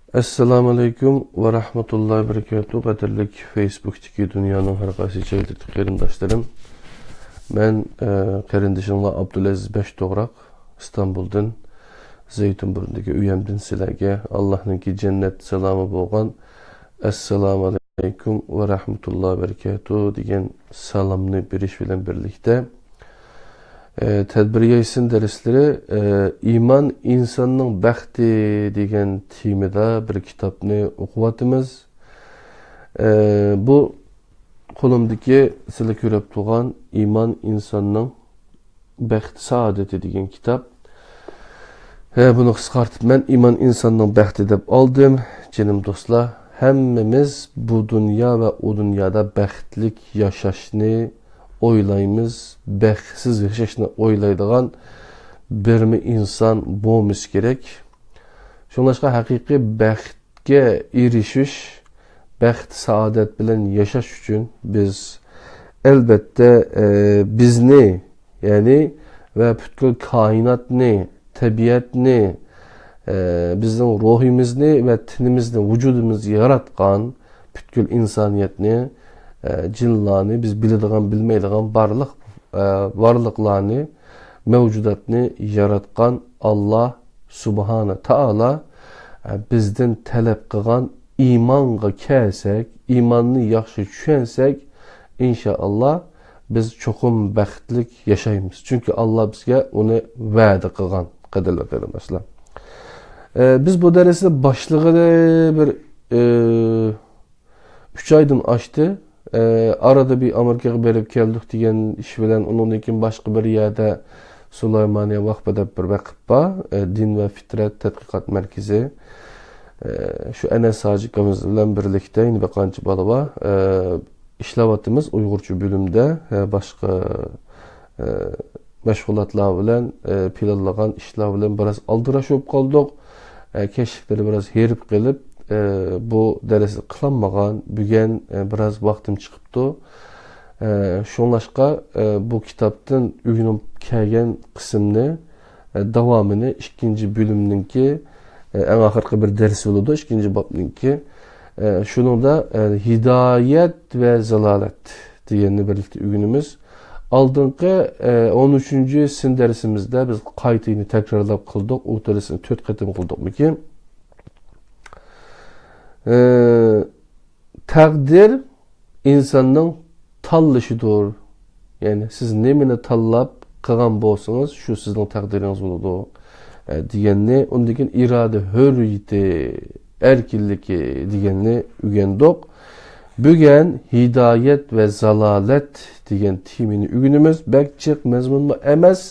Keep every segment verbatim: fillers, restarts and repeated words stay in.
ئەسسالامۇئەلەيكۇم ۋە رەھمەتۇللاھى ۋە بەرىكاتۇھ. قەدىرلىك فېيسبۇكتىكى دۇنيانىڭ ھەر قايسى جايلىرىدىكى قېرىنداشلىرىم. مەن، ئە، قېرىندىشىڭلار ئابدۇلئەزىز بەش توغراق، ئىستانبۇلدىن، زەيتۇنبۇرنىدىكى ئۆيەمدىن سىلەرگە ئاللاھنىڭكى جەننەت سالامى بولغان ئەسسالامۇئەلەيكۇم ۋە رەھمەتۇللاھى ۋە بەرىكاتۇھ دېگەن سالامنى بېرىش بىلەن بىرلىكتە، ئە، تەدبىر يايسىن دەرسلىرى، ئە، ئىمان ئىنساننىڭ بەختى دېگەن تېمىدا بىر كىتابنى ئوقۇۋاتىمىز. ئە، بۇ قولۇمدىكى سىلەر كۆرۈپ تۇرغان ئىمان ئىنساننىڭ بەخت سائادىتى دېگەن كىتاب. ھە، بۇنى قىسقارتىپ مەن ئىمان ئىنساننىڭ بەختى دەپ ئالدىم. جېنىم دوستلار، ھەممىمىز بۇ دۇنيا ۋە ئۇ دۇنيادا بەختلىك ياشاشنى ئويلايمىز. بەختسىز ياشاشنى ئويلايدىغان بىرمۇ ئىنسان بولمىسا كېرەك. شۇڭلاشقا ھەقىقىي بەخت بەختكە ئېرىشىش، بەخت-سائادەت بىلەن ياشاش ئۈچۈن بىز، ئەلبەتتە، ئە، بىزنى، يەنى ۋە پۈتكۈل كائىناتنى، تەبىئەتنى، ئە، بىزنىڭ روھىمىزنى ۋە تېنىمىزنى، ۋۇجۇدىمىزنى ياراتقان، پۈتكۈل ئىنسانىيەتنى، ئە، جىنلارنى، بىز بىلىدىغان، بىلمەيدىغان بارلىق، ئە، بارلىقلارنى، مەۋجۇداتنى ياراتقان ئاللا سۇبھانە تائالا، ئە، بىزدىن تەلەپ قىلغان ئىمانغا كەلسەك، ئىماننى ياخشى چۈشەنسەك، ئىنشائاللا، بىز چوقۇم بەختلىك ياشايمىز. چۈنكى ئاللا بىزگە ئۇنى ۋەدە قىلغان، قەدىرلىك قېرىنداشلار. ئە، بىز بۇ دەرسنى باشلىغىلى بىر، ئە، ئۈچ ئايدىن ئاشتى. ئە، ئارىدا بىر ئامېرىكىغا بېرىپ كەلدۇق دېگەن ئىش بىلەن، ئۇنىڭدىن كېيىن باشقا بىر يەردە سۇلايمانىيە ۋەقپى دەپ بىر ۋەقىپ بار. ئە، دىن ۋە فىترەت تەتقىقات مەركىزى. ئە، شۇ ئەنەس ھاجى ئاكىمىز بىلەن بىرلىكتە يەنە بىر قانچە بالا بار. ئە، ئىشلەۋاتىمىز ئۇيغۇرچە بۆلۈمدە. ئە، باشقا، ئە، مەشغۇلاتلار بىلەن، ئە، پىلانلىغان ئىشلار بىلەن بىراز ئالدىراش بولۇپ قالدۇق. ئە، كەچلىكلىرى بىراز ھېرىپ قېلىپ، ئە، بۇ دەرسنى قىلالمىغان. بۈگۈن، ئە، بىراز ۋاقتىم چىقىپتۇ. ئە، شۇڭلاشقا، ئە، بۇ كىتابتىن ئۆگىنىپ كەلگەن قىسىمنى، ئە، داۋامىنى ئىككىنچى بۆلۈمنىڭكى، ئە، ئەڭ ئاخىرقى بىر دەرس بولىدۇ، ئىككىنچى بابنىڭكى. ئە، شۇنىڭدا، ئە، ھىدايەت ۋە زالالەت دېگەننى بىرلىكتە ئۆگىنىمىز. ئالدىنقى، ئە، ئون ئۈچىنچى سىن دەرسىمىزدە بىز قايتا يەنە تەكرارلاپ قىلدۇق. ئۇ دەرسنى تۆت قېتىم قىلدۇقمىكىن؟ ئە، تەقدىر ئىنساننىڭ تاللىشىدۇر. يەنى سىز نېمىنى تاللاپ قىلغان بولسىڭىز، شۇ سىزنىڭ تەقدىرىڭىز بولىدۇ، ئە، دېگەننى، ئۇندىن كېيىن ئىرادە ھۆررىيىتى، ئەركىنلىكى دېگەننى ئۆگەندۇق. بۈگۈن ھىدايەت ۋە زالالەت دېگەن تېمىنى ئۆگىنىمىز. بەك جىق مەزمۇنمۇ ئەمەس.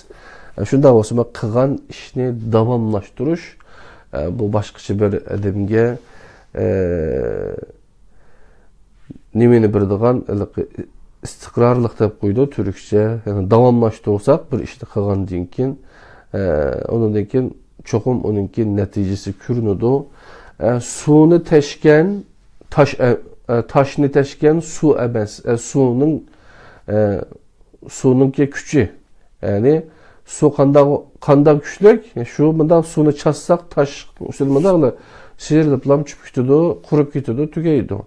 ئە، شۇنداق بولسىمۇ، قىلغان ئىشنى داۋاملاشتۇرۇش، ئە، بۇ باشقىچە بىر ئادەمگە، ئە، نېمىنى بېرىدىغان، ھېلىقى ئىستىقرارلىق دەپ قويىدۇ تۈركچە. يەنى داۋاملاشتۇرساق بىر ئىشنى قىلغاندىن كېيىن، ئە، ئۇنىڭدىن كېيىن چوقۇم ئۇنىڭكى نەتىجىسى كۆرۈنىدۇ. ئە، سۇنى تەشكەن تاش، ئە، ئە، تاشنى تەشكەن سۇ ئەمەس. ئە، سۇنىڭ، ئە، سۇنىڭكى كۈچى. يەنى سۇ قانداق، قانداق كۈچلۈك؟ شۇ مۇنداق سۇنى چاچساق، تاش ئۈستىدە مۇنداقلا سىيرىلىپلا چۈشۈپ كېتىدۇ، قۇرۇپ كېتىدۇ، تۈگەيدۇ.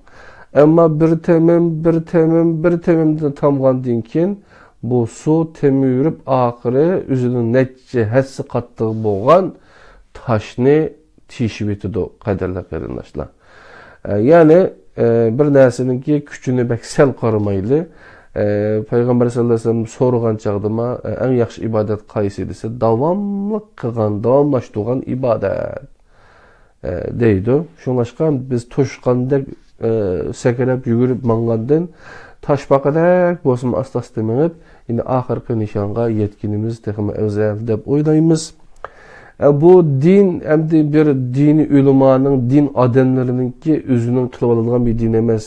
ئەمما بىر تېمىم، بىر تېمىم، بىر تېمىمدىن تامغاندىن كېيىن، بۇ سۇ تېمىۋېرىپ، ئاخىرى ئۆزىنىڭ نەچچە ھەسسە قاتتىقى بولغان تاشنى تېشىۋېتىدۇ، قەدىرلىك قېرىنداشلار. ئە، يەنى، ئە، بىر نەرسىنىڭكى كۈچىنى بەك سەل قارىمايلى. ئە، پەيغەمبەر سەللەللاھۇ ئەلەيھى ۋەسەللەم سورىغان چاغدىما، ئە، ئەڭ ياخشى ئىبادەت قايسى دېسە، داۋاملىق قىلغان، داۋاملاشتۇرغان ئىبادەت، ئە، دەيدۇ. شۇڭلاشقا بىز توشقاندەك، ئە، سەكرەپ يۈگۈرۈپ ماڭغاندىن، تاشپاقىدەك بولسىمۇ ئاستا-ئاستا مېڭىپ، يەنى ئاخىرقى نىشانغا يەتكىنىمىز تېخىمۇ ئەۋزەل دەپ ئويلايمىز. ئە، بۇ دىن ئەمدى بىر دىنىي ئۆلىمانىڭ، دىن ئادەملىرىنىڭكى ئۆزىنىڭ قىلىۋالىدىغان بىر دىن ئەمەس.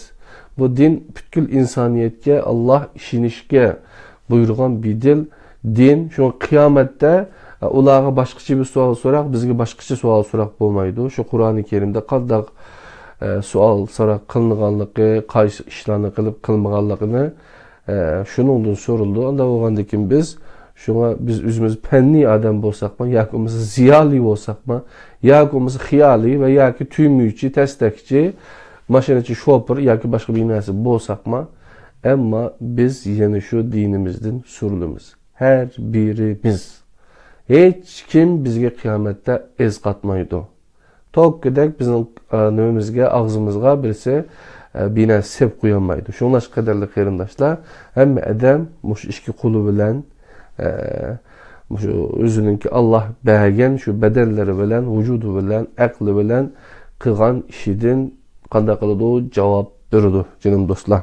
بۇ دىن پۈتكۈل ئىنسانىيەتكە، ئاللا ئىشىنىشكە بۇيرۇغان بىر دىل، دىن. شۇڭا قىيامەتتە، ئە، ئۇلارغا باشقىچە بىر سوئال سوراق، بىزگە باشقىچە سوئال سوراق بولمايدۇ. شۇ قۇرئانى كەرىمدە قانداق، ئە، سوئال سوراق قىلىنغانلىقى، قايسى ئىشلارنى قىلىپ قىلمىغانلىقىنى، ئە، شۇنىڭدىن سورىلىدۇ. ئانداق بولغاندىن كېيىن بىز شۇڭا بىز ئۆزىمىز پەننىي ئادەم بولساقمۇ، ياكى بولمىسا زىيالىي بولساقمۇ، ياكى بولمىسا خىيالىي ۋە ياكى تۈمۈرچى، تەستەكچى، ماشىنىچى، شوپۇر ياكى باشقا بىر نەرسە بولساقمۇ، ئەمما بىز يەنە شۇ دىنىمىزدىن سۈرۈلىمىز. ھەر بىرىمىز. ھېچكىم بىزگە قىيامەتتە ئەز قاتمايدۇ. توككىدەك بىزنىڭ، ئە، نېمىمىزگە، ئاغزىمىزغا بىرسى، ئە، بىر نەرسە سېلىپ قويالمايدۇ. شۇڭلاشقا قەدەرلىك قېرىنداشلار، ھەممە ئادەم مۇشۇ ئىككى قولى بىلەن، ئە، مۇشۇ ئۆزىنىڭكى ئاللا بەرگەن شۇ بەدەنلىرى بىلەن، ۋۇجۇدى بىلەن، ئەقلى بىلەن قىلغان ئىشىدىن قانداق قىلىدۇ؟ جاۋاب بېرىدۇ، جېنىم دوستلار.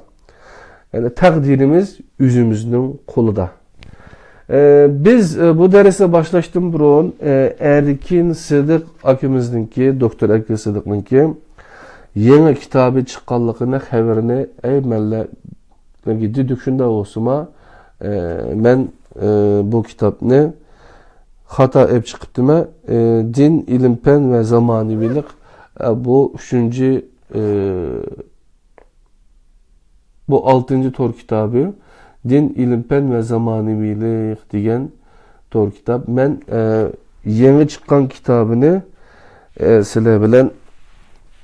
يەنى تەقدىرىمىز ئۆزىمىزنىڭ قولىدا. ئە، بىز، ئە، بۇ دەرسنى باشلاشتىن بۇرۇن، ئە، ئەركىن سىدىق ئاكىمىزنىڭكى، دوكتور ئەركىن سىدىقنىڭكى يېڭى كىتابى چىققانلىقىنى خەۋىرىنى، ئەي مەللە، دېدۇق شۇنداق بولسىما، ئە، مەن، ئە، بۇ كىتابنى خاتا ئېلىپ چىقىپتىمەن. ئە، دىن، ئىلىم-پەن ۋە زامانىۋىلىق، ئە، بۇ ئۈچىنچى، ئە، بۇ ئالتىنچى تور كىتابى، دىن، ئىلىم-پەن ۋە زامانىۋىلىق دېگەن تور كىتاب. مەن، ئە، يېڭى چىققان كىتابىنى، ئە، سىلەر بىلەن،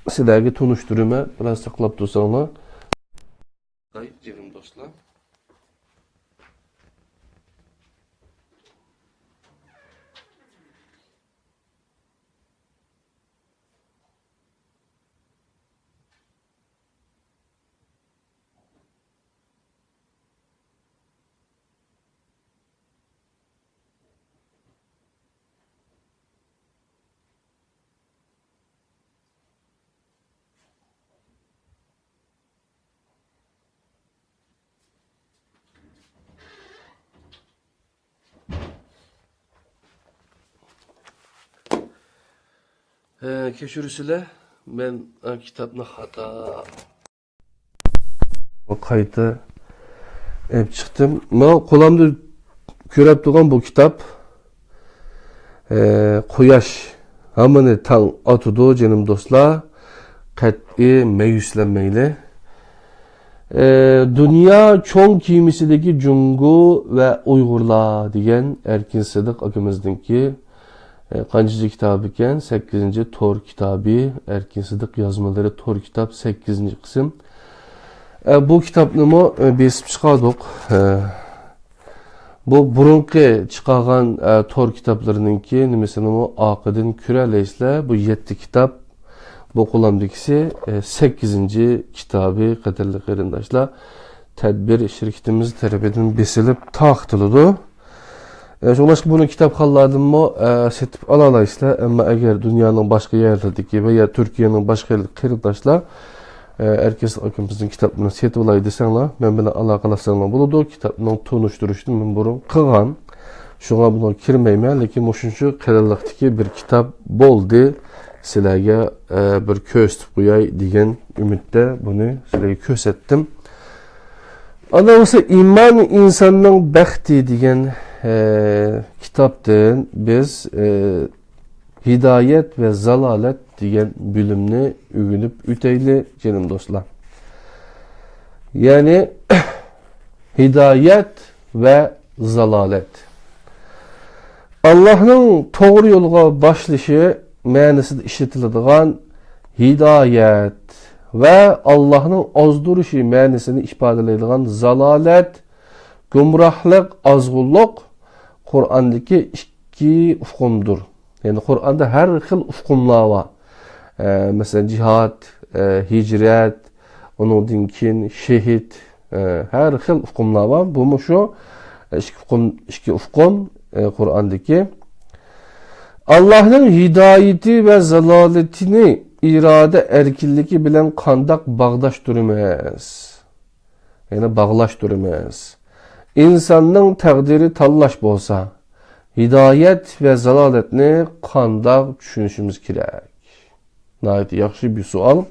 سىلەرگە تونۇشتۇرىمەن. بىراز ساقلاپ تۇرساڭلار. ھاي، جېنىم دوستلار. ھە، كەچۈرىسىلەر، مەن، ئە، كىتابنى خاتا قايتا ئېلىپ چىقتىم. مانا قولۇمدا كۆرۈپ تۇرغان بۇ كىتاب، ئە، قۇياش ھامىنى تاڭ ئاتىدۇ، جېنىم دوستلار. قەتئىي مەيۈسلەنمەيلى. ئە، دۇنيا چوڭ كېمىسىدىكى جۇڭگو ۋە ئۇيغۇرلار دېگەن ئەركىن سىدىق ئاكىمىزنىڭكى، ئە، قانچىنچى كىتابى ئىكەن؟ سەككىزىنچى تور كىتابى، ئەركىن سىدىق يازمىلىرى تور كىتاب، سەككىزىنچى قىسىم. ئە، بۇ كىتابنىمۇ، ئە، بېسىپ چىقاردۇق. ئە، بۇ بۇرۇنقى چىقارغان، ئە، تور كىتابلىرىنىڭكى نېمىسىنىمۇ ئارقىدىن كۆرەلەيسىلەر. بۇ يەتتە كىتاب، بۇ قولۇمدىكىسى، ئە، سەككىزىنچى كىتابى، قەدىرلىك قېرىنداشلار. تەدبىر شىركىتىمىز تەرىپىدىن بېسىلىپ تارقىتىلىدۇ. ئە، شۇڭلاشقا بۇنى كىتابخانىلاردىنمۇ، ئە، سېتىپ ئالالايسىلەر. ئەمما ئەگەر دۇنيانىڭ باشقا يەرلىرىدىكى ۋە يا تۈركىيەنىڭ باشقا يەرلىك قېرىنداشلار، ئە، ئەركىن ئاكىمىزنىڭ كىتابلىرىنى سېتىۋالاي دېسەڭلار، مەن بىلەن ئالاقىلاشساڭلار بولىدۇ. كىتابنىڭ تونۇشتۇرۇشىنى مەن بۇرۇن قىلغان. شۇڭا بۇنىڭغا كىرمەيمەن، لېكىن مۇشۇنچە قېلىنلىقتىكى بىر كىتاب بولدى. سىلەرگە، ئە، بىر كۆرسىتىپ قوياي دېگەن ئۈمىدتە بۇنى سىلەرگە كۆرسەتتىم. ئاندىن بولسا ئىمان ئىنساننىڭ بەختى دېگەن، ئە، كىتابتىن بىز، ئە، ھىدايەت ۋە زالالەت دېگەن بۆلۈمنى ئۆگىنىپ ئۆتەيلى، جېنىم دوستلار. يەنى، ھىدايەت ۋە زالالەت. ئاللاھنىڭ توغرا يولغا باشلىشى مەنىسىدە ئىشلىتىلىدىغان ھىدايەت ۋە ئاللاھنىڭ ئازدۇرۇشى مەنىسىنى ئىپادىلەيدىغان زالالەت، گۇمراھلىق، ئازغۇنلۇق قۇرئاندىكى ئىككى ئۇقۇمدۇر. يەنى قۇرئاندا ھەر خىل ئۇقۇملار بار. ئە، مەسىلەن، جىھاد، ئە، ھىجرەت، ئۇنىڭدىن كېيىن شېھىت، ئە، ھەر خىل ئۇقۇملار بار. بۇمۇ شۇ، ئە، ئىككى ئۇقۇم، ئىككى ئۇقۇم، ئە، قۇرئاندىكى. ئاللاھنىڭ ھىدايىتى ۋە زالالىتىنى ئىرادە ئەركىنلىكى بىلەن قانداق باغداشتۇرىمىز؟ يەنى باغلاشتۇرىمىز. ئىنساننىڭ تەقدىرى تاللاش بولسا، ھىدايەت ۋە زالالەتنى قانداق چۈشىنىشىمىز كېرەك؟ ناھايىتى ياخشى بىر سوئال.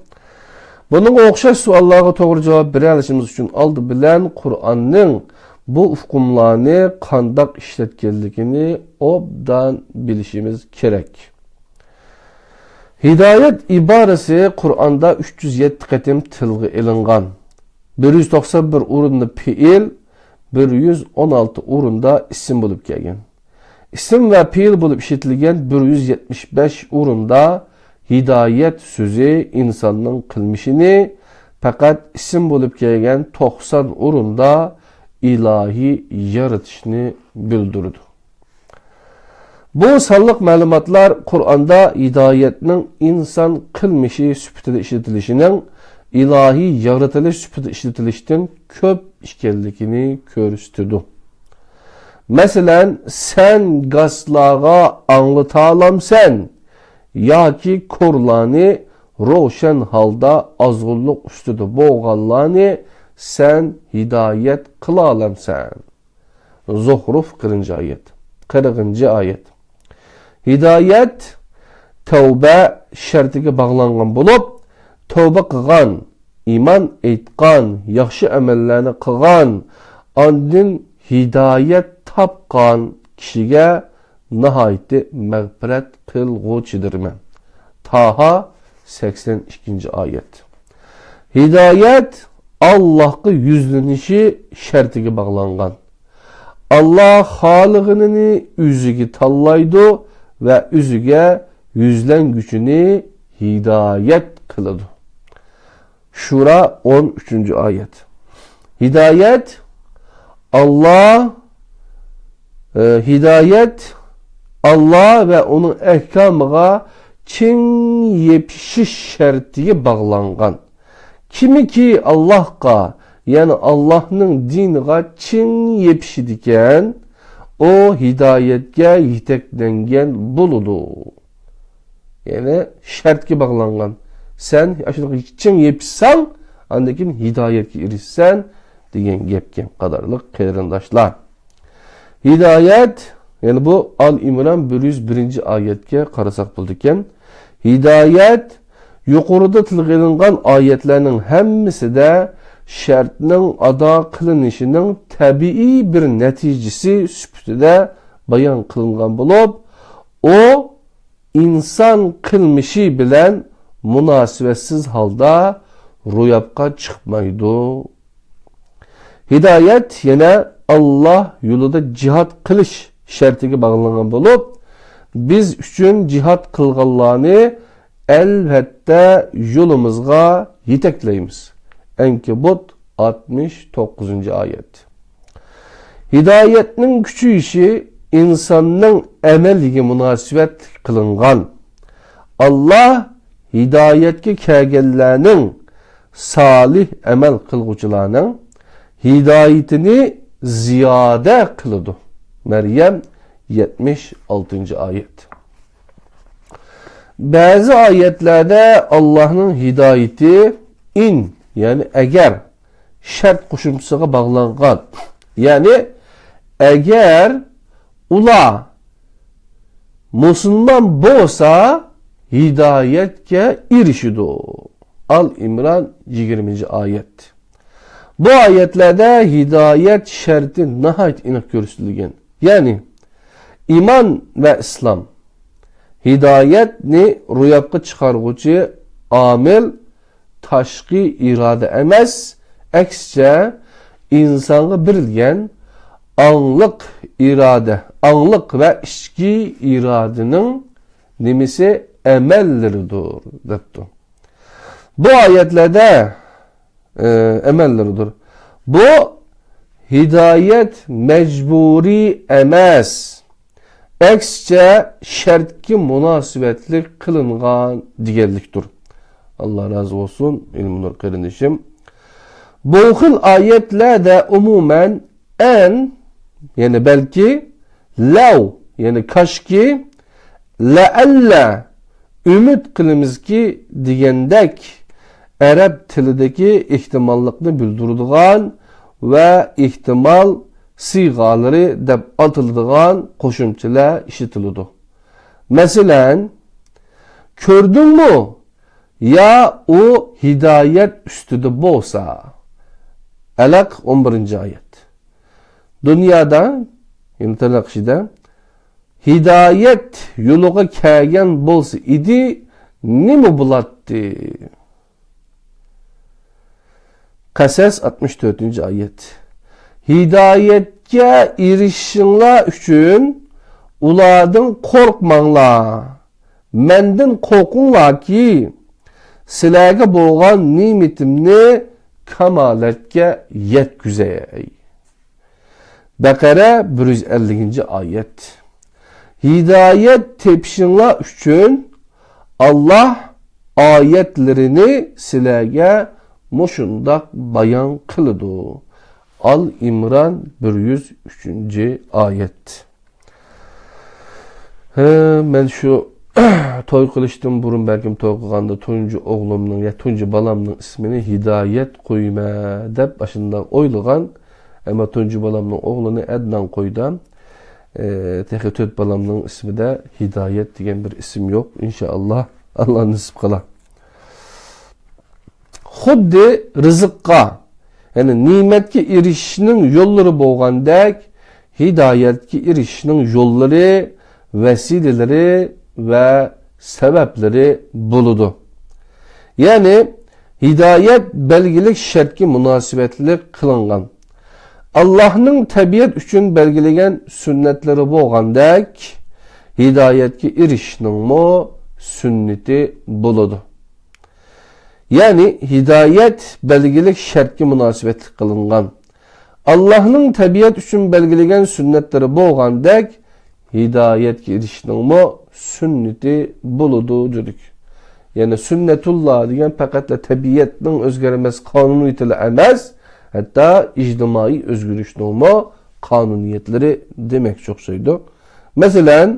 بۇنىڭغا ئوخشاش سوئاللارغا توغرا جاۋاب بېرەلىشىمىز ئۈچۈن ئالدى بىلەن قۇرئاننىڭ بۇ ئۇقۇملارنى قانداق ئىشلەتكەنلىكىنى ئوبدان بىلىشىمىز كېرەك. ھىدايەت ئىبارىسى قۇرئاندا ئۈچ يۈز يەتتە قېتىم تىلغا ئېلىنغان. بىر يۈز توقسان بىر ئورۇندا پېئىل، بىر يۈز ئون ئالتە ئورۇندا ئىسىم بولۇپ كەلگەن. ئىسىم ۋە پېئىل بولۇپ ئىشلىتىلگەن بىر يۈز يەتمىش بەش ئورۇندا ھىدايەت سۆزى ئىنساننىڭ قىلمىشىنى، پەقەت ئىسىم بولۇپ كەلگەن توقسان ئورۇندا ئىلاھىي يارىتىشنى بىلدۈرىدۇ. بۇ سانلىق مەلۇماتلار قۇرئاندا ھىدايەتنىڭ ئىنسان قىلمىشى سۈپىتىدە ئىشلىتىلىشىنىڭ ئىلاھىي يارىتىلىش سۈپىتىدە ئىشلىتىلىشتىن كۆپ ئىكەنلىكىنى كۆرسىتىدۇ. مەسىلەن، سەن گاسلارغا ئاڭلىتالامسەن ياكى كورلارنى روشەن ھالدا ئازغۇنلۇق ئۈستىدە بولغانلارنى سەن ھىدايەت قىلالامسەن؟ زۇخرۇف، قىرىقىنچى ئايەت. قىرىقىنچى ئايەت. ھىدايەت تەۋبە شەرتىگە باغلانغان بولۇپ، تەۋبە قىلغان، ئىمان ئېيتقان، ياخشى ئەمەللەرنى قىلغان، ئاندىن ھىدايەت تاپقان كىشىگە ناھايىتى مەغپىرەت قىلغۇچىدۇرمەن. تاھا، سەكسەن ئىككىنچى ئايەت. ھىدايەت ئاللاھقا يۈزلىنىشى شەرتىگە باغلانغان. ئاللاھ خالىغىنىنى ئۆزىگە تاللايدۇ ۋە ئۆزىگە يۈزلەنگۈچىنى ھىدايەت قىلىدۇ. شۇرا، ئون ئۈچىنچى ئايەت. ھىدايەت، ئاللاھ، ئى، ھىدايەت ئاللاھ ۋە ئۇنىڭ ئەھكامىغا چىڭ يېپىشىش شەرتىگە باغلانغان. كىمكى ئاللاھقا، يەنى ئاللاھنىڭ دىنىغا چىڭ يېپىشىدىكەن، ئۇ ھىدايەتكە يېتەكلەنگەن بولىدۇ. يەنى شەرتكە باغلانغان. سەن ئاشۇنىڭغا چىڭ يېپىشساڭ، ئاندىن كېيىن ھىدايەتكە ئېرىشىسەن، دېگەن گەپكەن، قەدىرلىك قېرىنداشلار. ھىدايەت، يەنى بۇ ئال ئىمران بىر يۈز بىرىنچى ئايەتكە قارىساق بولىدىكەن. ھىدايەت يۇقىرىدا تىلغا ئېلىنغان ئايەتلەرنىڭ ھەممىسىدە شەرتنىڭ ئادا قىلىنىشىنىڭ تەبىئىي بىر نەتىجىسى سۈپىتىدە بايان قىلىنغان بولۇپ، ئۇ ئىنسان قىلمىشى بىلەن مۇناسىۋەتسىز ھالدا روياپقا چىقمايدۇ. ھىدايەت يەنە ئاللاھ يولىدا جىھاد قىلىش شەرتىگە باغلانغان بولۇپ، بىز ئۈچۈن جىھاد قىلغانلارنى ئەلۋەتتە يولىمىزغا يېتەكلەيمىز. ئەنكەبۇت، ئاتمىش توققۇزىنچى ئايەت. ھىدايەتنىڭ كۈچىيىشى ئىنساننىڭ ئەمەلگە مۇناسىۋەتلىك قىلىنغان. ئاللاھ ھىدايەتكە كەلگەنلەرنىڭ، سالىھ ئەمەل قىلغۇچىلارنىڭ ھىدايىتىنى زىيادە قىلىدۇ. مەريەم، يەتمىش ئالتىنچى ئايەت. بەزى ئايەتلەردە ئاللاھنىڭ ھىدايىتى ئىن، يەنى ئەگەر، شەرت قوشۇمچىسىغا باغلانغان. يەنى، ئەگەر ئۇلار مۇسۇلمان بولسا، ھىدايەتكە ئېرىشىدۇ. ئال ئىمران، يىگىرمىنچى ئايەت. بۇ ئايەتلەردە ھىدايەت شەرتى ناھايىتى ئېنىق كۆرسىتىلگەن. يەنى، ئىمان ۋە ئىسلام، ھىدايەتنى روياپقا چىقارغۇچى ئامىل تاشقى ئىرادە ئەمەس، ئەكسىچە، ئىنسانغا بېرىلگەن ئاڭلىق ئىرادە، ئاڭلىق ۋە ئىچكى ئىرادىنىڭ نېمىسى؟ ئەمەللىرىدۇر، دەپتۇ. بۇ ئايەتلەردە، ئە، ئەمەللىرىدۇر. بۇ ھىدايەت مەجبۇرىي ئەمەس، ئەكسىچە، شەرتكە مۇناسىۋەتلىك قىلىنغان دېگەنلىكتۇر. ئاللا رازى بولسۇن، ئىلمىنۇر قېرىندىشىم. بۇ خىل ئايەتلەردە ئومۇمەن ئەن، يەنى بەلكى، لەۋ، يەنى كاشكى، لەئەللە، ئۈمىد قىلىمىزكى دېگەندەك ئەرەب تىلىدىكى ئېھتىماللىقنى بىلدۈرىدىغان ۋە ئېھتىمال سىيغالىرى دەپ ئاتىلىدىغان قوشۇمچىلار ئىشلىتىلىدۇ. مەسىلەن، كۆردۈڭمۇ؟ يا ئۇ ھىدايەت ئۈستىدە بولسا. ئەلەق، ئون بىرىنچى ئايەت. دۇنيادا، يەنى تىرناق ئىچىدە، ھىدايەت يولىغا كەلگەن بولسا ئىدى، نېمە بولاتتى؟ قەسەس، ئاتمىش تۆتىنچى ئايەت. ھىدايەتكە ئېرىشىشىڭلار ئۈچۈن ئۇلاردىن قورقماڭلار. مەندىن قورقۇڭلاركى، سىلەرگە بولغان نېمىتىمنى كامالەتكە يەتكۈزەي. بەقەرە، بىر يۈز ئەللىكىنچى ئايەت. ھىدايەت تېپىشىڭلار ئۈچۈن ئاللاھ ئايەتلىرىنى سىلەرگە مۇشۇنداق بايان قىلىدۇ. ئال ئىمران، بىر يۈز ئۈچىنچى ئايەت. ھە، مەن شۇ توي قىلىشتىن بۇرۇن، بەلكىم توي قىلغاندا تۇنجى ئوغلۇمنىڭ يا تۇنجى بالامنىڭ ئىسمىنى ھىدايەت قويىمەن دەپ ئاشۇنداق ئويلىغان. ئەمما تۇنجى بالامنىڭ ئوغلىنى ئەدنان قويدۇم. ئە، تېخى تۆت بالامنىڭ ئىسمىدە ھىدايەت دېگەن بىر ئىسىم يوق. ئىنشائاللاھ، ئاللاھ نېسىپ قىلا. خۇددى رىزىققا، يەنى نېمەتكە ئېرىشىشنىڭ يوللىرى بولغاندەك، ھىدايەتكە ئېرىشىشنىڭ يوللىرى، ۋەسىلىلىرى ۋە سەۋەبلىرى بولىدۇ. يەنى ھىدايەت بەلگىلىك شەرتكە مۇناسىۋەتلىك قىلىنغان. ئاللاھنىڭ تەبىئەت ئۈچۈن بەلگىلىگەن سۈننەتلىرى بولغاندەك، ھىدايەتكە ئېرىشىشنىڭمۇ سۈننىتى بولىدۇ. يەنى ھىدايەت بەلگىلىك شەرتكە مۇناسىۋەتلىك قىلىنغان. ئاللاھنىڭ تەبىئەت ئۈچۈن بەلگىلىگەن سۈننەتلىرى بولغاندەك، ھىدايەتكە ئېرىشىشنىڭمۇ سۈننىتى بولىدۇ دېدۇق. يەنى سۈننەتۇللا دېگەن پەقەتلا تەبىئەتنىڭ ئۆزگەرمەس قانۇنىيىتىلا ئەمەس، ھەتتا ئىجتىمائىي ئۆزگىرىشنىڭمۇ قانۇنىيەتلىرى دېمەكچى ئوخشايدۇ. مەسىلەن،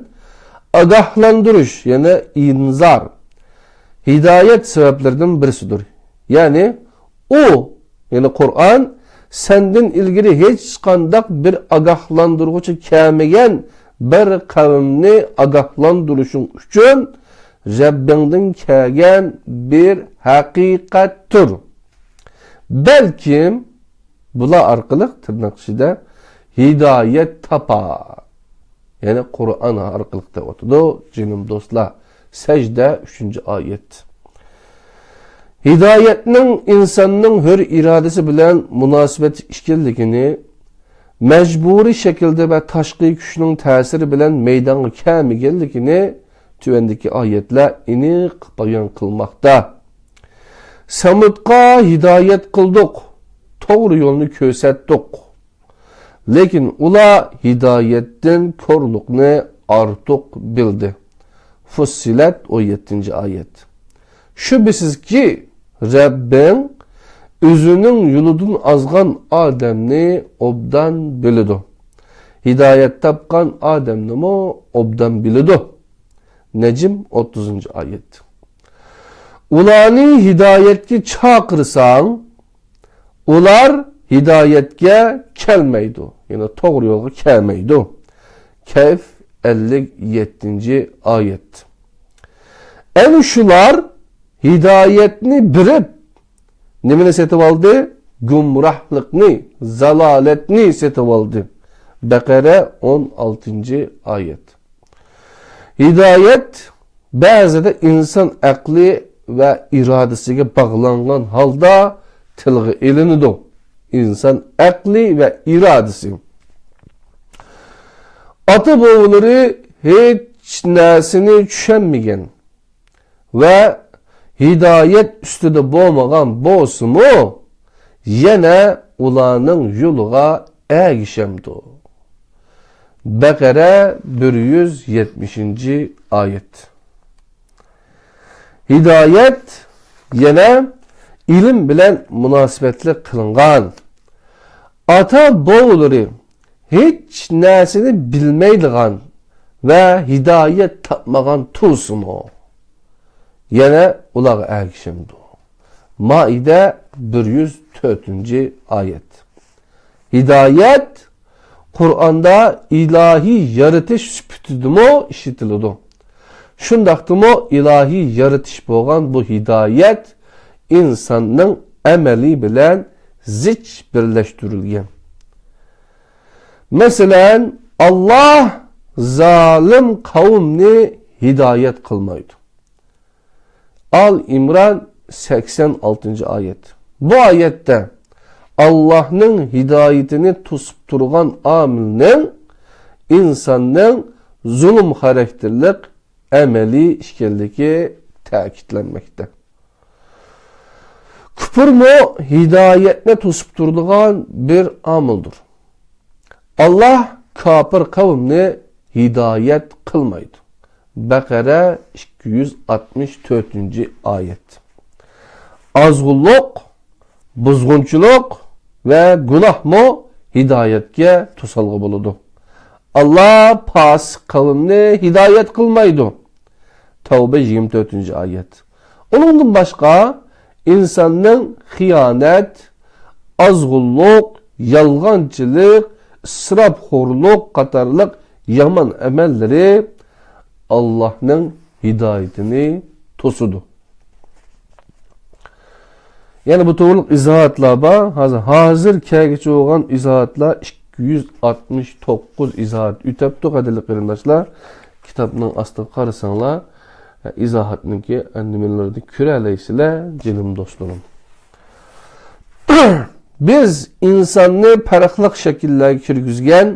ئاگاھلاندۇرۇش، يەنى ئىنزار، ھىدايەت سەۋەبلىرىدىن بىرسىدۇر. يەنى ئۇ، يەنى قۇرئان، سەندىن ئىلگىرى ھېچقانداق بىر ئاگاھلاندۇرغۇچى كەلمىگەن بىر قەۋمنى ئاگاھلاندۇرۇشۇڭ ئۈچۈن رەببىڭدىن كەلگەن بىر ھەقىقەتتۇر. بەلكىم بۇلار ئارقىلىق، تىرناق ئىچىدە، ھىدايەت تاپار. يەنى قۇرئان ئارقىلىق دەۋاتىدۇ، جېنىم دوستلار. سەجدە، ئۈچىنچى ئايەت. ھىدايەتنىڭ ئىنساننىڭ ھۆر ئىرادىسى بىلەن مۇناسىۋەتلىك ئىكەنلىكىنى، مەجبۇرىي شەكىلدە ۋە تاشقى كۈچنىڭ تەسىرى بىلەن مەيدانغا كەلمىگەنلىكىنى تۆۋەندىكى ئايەتلەر ئېنىق بايان قىلماقتا. سەمۇدقا ھىدايەت قىلدۇق، توغرا يولنى كۆرسەتتۇق. لېكىن ئۇلار ھىدايەتتىن كورلۇقنى ئارتۇق بىلدى. فۇسسىلەت، ئون يەتتىنچى ئايەت. شۈبھىسىزكى، رەببىڭ ئۆزىنىڭ يولىدىن ئازغان ئادەمنى ئوبدان بىلىدۇ. ھىدايەت تاپقان ئادەمنىمۇ ئوبدان بىلىدۇ. نەجم، ئوتتۇزىنچى ئايەت. ئۇلارنى ھىدايەتكە چاقىرساڭ، ئۇلار ھىدايەتكە كەلمەيدۇ، يەنى توغرا يولغا كەلمەيدۇ. كەھف، ئەللىك يەتتىنچى ئايەت. ئەنە شۇلار ھىدايەتنى بېرىپ، نېمىنى سېتىۋالدى؟ گۇمراھلىقنى، زالالەتنى سېتىۋالدى. بەقەرە، ئون ئالتىنچى ئايەت. ھىدايەت بەزىدە ئىنسان ئەقلى ۋە ئىرادىسىگە باغلانغان ھالدا تىلغا ئېلىنىدۇ. ئىنسان ئەقلى ۋە ئىرادىسى. ئاتا-بوۋىلىرى ھېچ نەرسىنى چۈشەنمىگەن ۋە ھىدايەت ئۈستىدە بولمىغان بولسىمۇ، يەنە ئۇلارنىڭ يولىغا ئەگىشەمدۇ؟ بەقەرە، بىر يۈز يەتمىشىنچى ئايەت. ھىدايەت يەنە ئىلىم بىلەن مۇناسىۋەتلىك قىلىنغان. ئاتا-بوۋىلىرى ھېچ نەرسىنى بىلمەيدىغان ۋە ھىدايەت تاپمىغان تۇرسىمۇ، يەنە ئۇلارغا ئەگىشەمدۇ؟ مائىدە، بىر يۈز تۆتىنچى ئايەت. ھىدايەت قۇرئاندا ئىلاھىي يارىتىش سۈپىتىدىمۇ ئىشلىتىلىدۇ. شۇنداقتىمۇ ئىلاھىي يارىتىش بولغان بۇ ھىدايەت ئىنساننىڭ ئەمەلى بىلەن زىچ بىرلەشتۈرۈلگەن. مەسىلەن، ئاللاھ زالىم قەۋمنى ھىدايەت قىلمايدۇ. ئال ئىمران، سەكسەن ئالتىنچى ئايەت. بۇ ئايەتتە ئاللاھنىڭ ھىدايىتىنى توسۇپ تۇرغان ئامىلنىڭ ئىنساننىڭ زۇلۇم خاراكتېرلىق ئەمەلى ئىكەنلىكى تەكىتلەنمەكتە. كۇپۇرمۇ ھىدايەتنى توسۇپ تۇرىدىغان بىر ئامىلدۇر. ئاللاھ كاپىر قەۋمنى ھىدايەت قىلمايدۇ. بەقەرە ئىككى يۈز ئاتمىش تۆتىنچى ئايەت. ئازغۇنلۇق، بۇزغۇنچىلىق ۋە گۇناھمۇ ھىدايەتكە توسالغۇ بولىدۇ. ئاللاھ پاسىق قەۋمنى ھىدايەت قىلمايدۇ. تەۋبە يىگىرمە تۆتىنچى ئايەت. ئۇنىڭدىن باشقا ئىنساننىڭ خىيانەت، ئازغۇنلۇق، يالغانچىلىق، ئىسراپخورلۇق قاتارلىق يامان ئەمەللىرى ئاللاھنىڭ ھىدايىتىنى توسىدۇ. يەنە بۇ توغرۇلۇق ئىزاھاتلار بار. ھازىر، ھازىر كەلگۈچى بولغان ئىزاھاتلار ئىككى يۈز ئاتمىش توققۇز ئىزاھات ئۆتەپتۇ، قەدىرلىك قېرىنداشلار. كىتابنىڭ ئاستىغا قارىساڭلار، ئىزاھاتنىڭكى نېمىلىرىنى كۆرەلەيسىلەر، جېنىم دوستلىرىم. بىز ئىنساننى پەرقلىق شەكىللەرگە كىرگۈزگەن،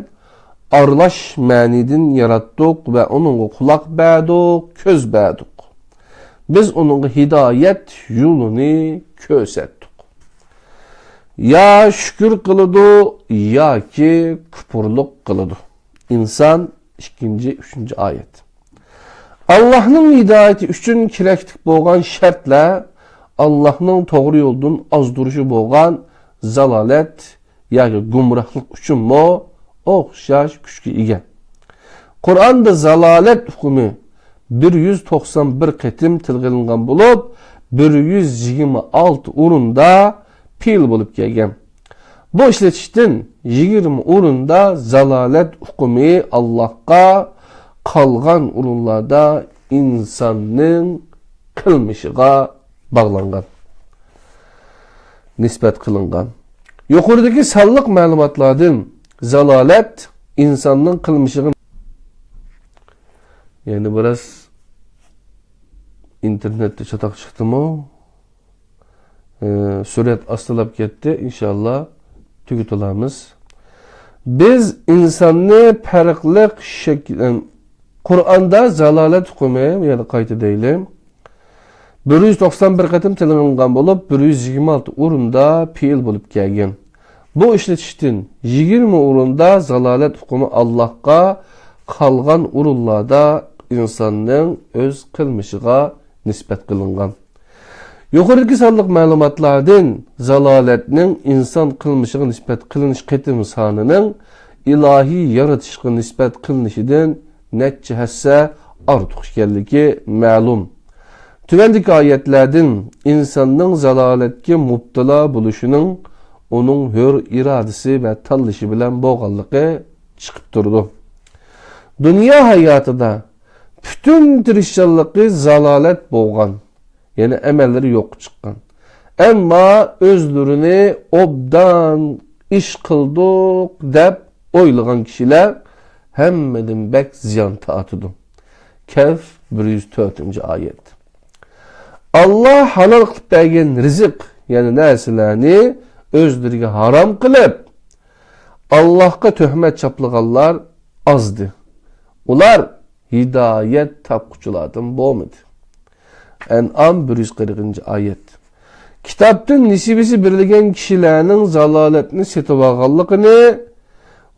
ئارىلاش مەنىدىن ياراتتۇق ۋە ئۇنىڭغا قۇلاق بەردۇق، كۆز بەردۇق. بىز ئۇنىڭغا ھىدايەت يولىنى كۆرسەتتۇق. يا شۈكۈر قىلىدۇ، ياكى كۇپۇرلۇق قىلىدۇ. ئىنسان، ئىككىنچى، ئۈچىنچى ئايەت. ئاللاھنىڭ ھىدايىتى ئۈچۈن كېرەكلىك بولغان شەرتلەر ئاللاھنىڭ توغرا يولدىن ئازدۇرۇشى بولغان زالالەت ياكى گۇمراھلىق ئۈچۈنمۇ ئوخشاش كۈچكە ئىگە. قۇرئاندا زالالەت ئۇقۇمى بىر يۈز توقسان بىر قېتىم تىلغا ئېلىنغان بولۇپ، بىر يۈز يىگىرمە ئالتە ئورۇندا پېئىل بولۇپ كەلگەن. بۇ ئىشلىتىشتىن يىگىرمە ئورۇندا زالالەت ئۇقۇمى ئاللاھقا، قالغان ئورۇنلاردا ئىنساننىڭ قىلمىشىغا باغلانغان، نىسبەت قىلىنغان. يۇقىرىدىكى سانلىق مەلۇماتلاردىن زالالەت ئىنساننىڭ قىلمىشىغا، يەنە بىراز ئىنتېرنېتتا چاتاق چىقتىمۇ؟ ئى، سۈرئەت ئاستىلاپ كەتتى، ئىنشاللا تۈگىتىۋالىمىز. بىز ئىنساننى پەرقلىق شەكىل، قۇرئاندا زالالەت ئۇقۇمى، يەنە قايتا دەيلى، بىر يۈز توقسان بىر قېتىم تىلغا ئېلىنغان بولۇپ، بىر يۈز يىگىرمە ئالتە ئورۇندا پېئىل بولۇپ كەلگەن. بۇ ئىشلىتىشتىن يىگىرمە ئورۇندا زالالەت ئۇقۇمى ئاللاھقا، قالغان ئورۇنلاردا ئىنساننىڭ ئۆز قىلمىشىغا نىسبەت قىلىنغان. يۇقىرىدىكى سانلىق مەلۇماتلاردىن زالالەتنىڭ ئىنسان قىلمىشىغا نىسبەت قىلىنىش قېتىم سانىنىڭ ئىلاھىي يارىتىشقا نىسبەت قىلىنىشىدىن نەچچە ھەسسە ئارتۇق ئىكەنلىكى مەلۇم. تۆۋەندىكى ئايەتلەردىن ئىنساننىڭ زالالەتكە مۇپتىلا بولۇشىنىڭ ئۇنىڭ ھۆر ئىرادىسى ۋە تاللىشى بىلەن بولغانلىقى چىقىپ تۇرىدۇ. دۇنيا ھاياتىدا پۈتۈن تىرىشچانلىقى زالالەت بولغان، يەنى ئەمەللىرى يوققا چىققان، ئەمما ئۆزلىرىنى ئوبدان ئىش قىلدۇق دەپ ئويلىغان كىشىلەر ھەممىدىن بەك زىيان تارتىدۇ. كەھف، بىر يۈز تۆتىنچى ئايەت. ئاللا ھالال قىلىپ بەرگەن رىزىق، يەنى نەرسىلەرنى ئۆزلىرىگە ھارام قىلىپ، ئاللاھقا تۆھمەت چاپلىغانلار ئازدى. ئۇلار ھىدايەت تاپقۇچىلاردىن بولمىدى. ئەنئام، بىر يۈز قىرىقىنچى ئايەت. كىتابتىن نېسىۋىسى بېرىلگەن كىشىلەرنىڭ زالالەتنى سېتىۋالغانلىقىنى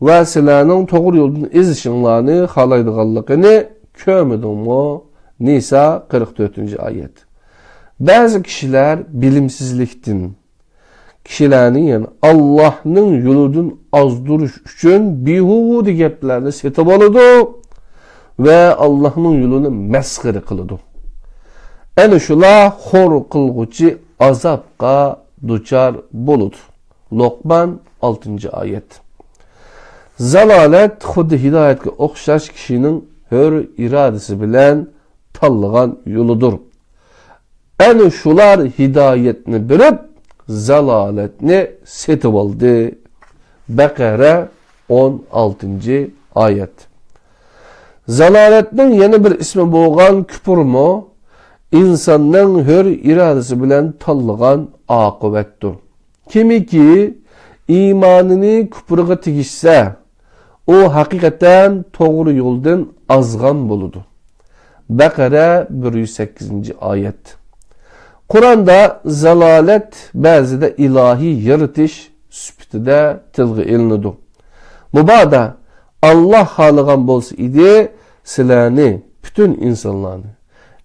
ۋە سىلەرنىڭ توغرا يولدىن ئېزىشىڭلارنى خالايدىغانلىقىنى كۆرمىدىڭمۇ؟ نىسا، قىرىق تۆتىنچى ئايەت. بەزى كىشىلەر بىلىمسىزلىكتىن كىشىلەرنى، يەنى ئاللاھنىڭ يولىدىن ئازدۇرۇش ئۈچۈن بىھۇدە گەپلەرنى سېتىۋالىدۇ ۋە ئاللاھنىڭ يولىنى مەسخىرە قىلىدۇ. ئەنە شۇلار خور قىلغۇچى ئازابقا دۇچار بولىدۇ. لوقمان، ئالتىنچى ئايەت. زالالەت خۇددى ھىدايەتكە ئوخشاش كىشىنىڭ ھۆر ئىرادىسى بىلەن تاللىغان يولىدۇر. ئەنە شۇلار ھىدايەتنى بېرىپ، زالالەتنى سېتىۋالدى. بەقەرە، ئون ئالتىنچى ئايەت. زالالەتنىڭ يەنە بىر ئىسمى بولغان كۇپۇرمۇ ئىنساننىڭ ھۆر ئىرادىسى بىلەن تاللىغان ئاقىۋەتتۇر. كىمكى ئىمانىنى كۇپرىغا تېگىشسە، ئۇ ھەقىقەتەن توغرا يولدىن ئازغان بولىدۇ. بەقەرە، بىر يۈز سەككىزىنچى ئايەت. قۇرئاندا زالالەت بەزىدە ئىلاھىي يارىتىش سۈپىتىدە تىلغا ئېلىنىدۇ. مۇبادا ئاللا خالىغان بولسا ئىدى، سىلەرنى، پۈتۈن ئىنسانلارنى،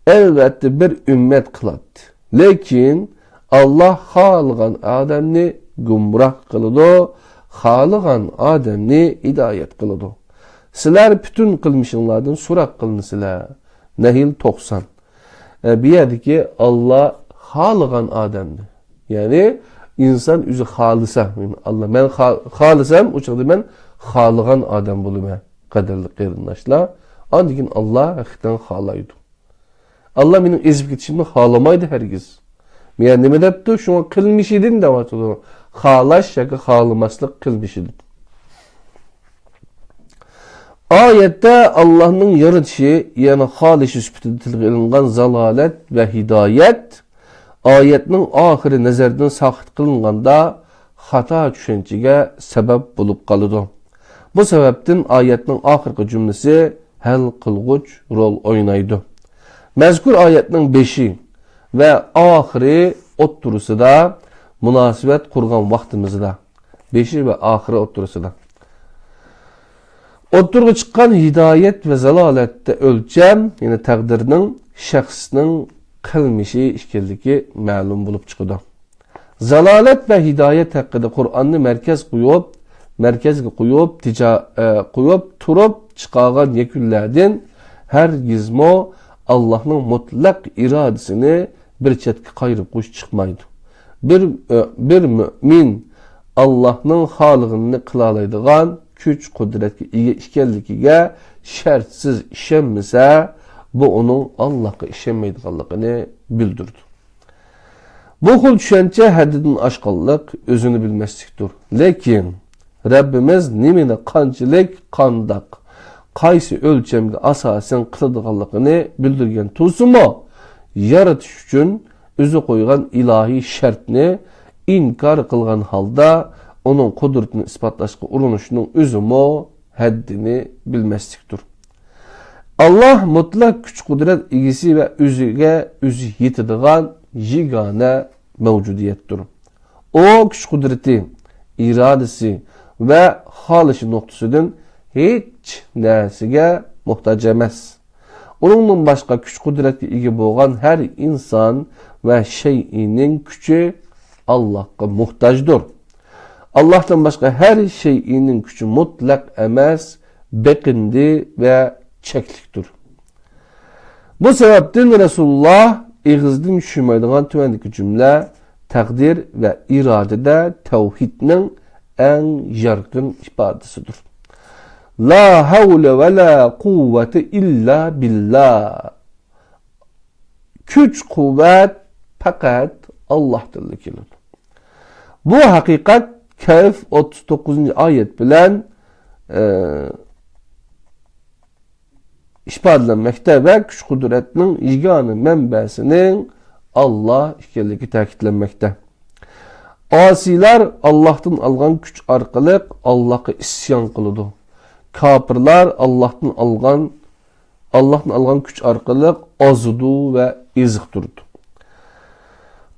ئەلۋەتتە بىر ئۈممەت قىلاتتى. لېكىن ئاللا خالىغان ئادەمنى گۇمراھ قىلىدۇ، خالىغان ئادەمنى ھىدايەت قىلىدۇ. سىلەر پۈتۈن قىلمىشىڭلاردىن سوراق قىلىنىسىلەر. نەھل توقسان. ئە، بۇ يەردىكى ئاللا خالىغان ئادەمنى، يەنى ئىنسان ئۆزى خالىسا، يەنى ئاللا، مەن خا-، خالىسام، ئۇ چاغدا مەن خالىغان ئادەم بولىمەن، قەدىرلىك قېرىنداشلار. ئاندىن كېيىن ئاللا ھەقىقەتەن خالايدۇ. ئاللا مېنىڭ ئېزىپ كېتىشىمنى خالىمايدۇ ھەرگىز. مەن نېمە دەپتۇ؟ شۇڭا قىلمىشىدىن دەۋاتىدۇ. خالاش ياكى خالىماسلىق قىلمىشىدىن. ئايەتتە ئاللانىڭ يارىتىشى، يەنى خالىشى سۈپىتىدە تىلغا ئېلىنغان زالالەت ۋە ھىدايەت، ئايەتنىڭ ئاخىرى نەزەردىن ساقىت قىلىنغاندا، خاتا چۈشەنچىگە سەۋەب بولۇپ قالىدۇ. بۇ سەۋەبتىن ئايەتنىڭ ئاخىرقى جۈملىسى ھەل قىلغۇچ رول ئوينايدۇ. مەزكۇر ئايەتنىڭ بېشى ۋە ئاخىرى ئوتتۇرىسىدا مۇناسىۋەت قۇرغان ۋاقتىمىزدا، بېشى ۋە ئاخىرى ئوتتۇرىسىدا ئوتتۇرىغا چىققان ھىدايەت ۋە زالالەتتە ئۆلچەم، يەنى تەقدىرنىڭ، شەخسنىڭ قىلمىشى ئىكەنلىكى مەلۇم بولۇپ چىقىدۇ. زالالەت ۋە ھىدايەت ھەققىدە قۇرئاننى مەركەز قويۇپ، مەركەزگە قويۇپ، تىجا-، ئە، قويۇپ تۇرۇپ چىقارغان يەكۈنلەردىن ھەرگىزمۇ ئاللاھنىڭ مۇتلەق ئىرادىسىنى بىر چەتكە قايرىپ قويۇش چىقمايدۇ. بىر، ئە، بىر مۆمىن ئاللاھنىڭ خالىغىنىنى قىلالايدىغان كۈچ-قۇدرەتكە ئىگە ئىكەنلىكىگە شەرتسىز ئىشەنمىسە، بۇ ئۇنىڭ ئاللاھقا ئىشەنمەيدىغانلىقىنى بىلدۈرىدۇ. بۇ خىل چۈشەنچە ھەددىدىن ئاشقانلىق، ئۆزىنى بىلمەسلىكتۇر. لېكىن رەببىمىز نېمىنى قانچىلىك، قانداق، قايسى ئۆلچەمگە ئاساسەن قىلىدىغانلىقىنى بىلدۈرگەن تۇرسىمۇ، يارىتىش ئۈچۈن ئۆزى قويغان ئىلاھىي شەرتنى ئىنكار قىلغان ھالدا، ئۇنىڭ قۇدرىتىنى ئىسپاتلاشقا ئۇرۇنۇشنىڭ ئۆزىمۇ ھەددىنى بىلمەسلىكتۇر. ئاللاھ مۇتلەق كۈچ-قۇدرەت ئىگىسى ۋە ئۆزىگە ئۆزى يېتىدىغان يېگانە مەۋجۇدىيەتتۇر. ئۇ كۈچ-قۇدرىتى، ئىرادىسى ۋە خالىشى نۇقتىسىدىن ھېچ نەرسىگە موھتاج ئەمەس. ئۇنىڭدىن باشقا كۈچ-قۇدرەتكە ئىگە بولغان ھەر ئىنسان ۋە شەيئىنىڭ كۈچى ئاللاھقا موھتاجدۇر. ئاللاھتىن باشقا ھەر شەيئىنىڭ كۈچى مۇتلەق ئەمەس، بېقىندى ۋە چەكلىكتۇر. بۇ سەۋەبتىن رەسۇلۇللاھ ئېغىزدىن چۈشمەيدىغان تۆۋەندىكى جۈملە تەقدىر ۋە ئىرادىدە تەۋھىدنىڭ ئەڭ يارقىن ئىپادىسىدۇر. لا ھەۋلە ۋە لا قۇۋۋەتە ئىللا بىللا. كۈچ-قۇۋۋەت پەقەت ئاللاھتىنلا كېلىدۇ. بۇ ھەقىقەت كەھف ئوتتۇز توققۇزىنچى ئايەت بىلەن، ئە، ئىپادىلەنمەكتە ۋە كۈچ-قۇدرەتنىڭ يېگانە مەنبەسىنىڭ ئاللاھ ئىكەنلىكى تەكىتلەنمەكتە. ئاسىيلار ئاللاھتىن ئالغان كۈچ ئارقىلىق ئاللاھقا ئىسيان قىلىدۇ. كاپىرلار ئاللاھتىن ئالغان، ئاللاھتىن ئالغان كۈچ ئارقىلىق ئازىدۇ ۋە ئېزىقتۇرىدۇ.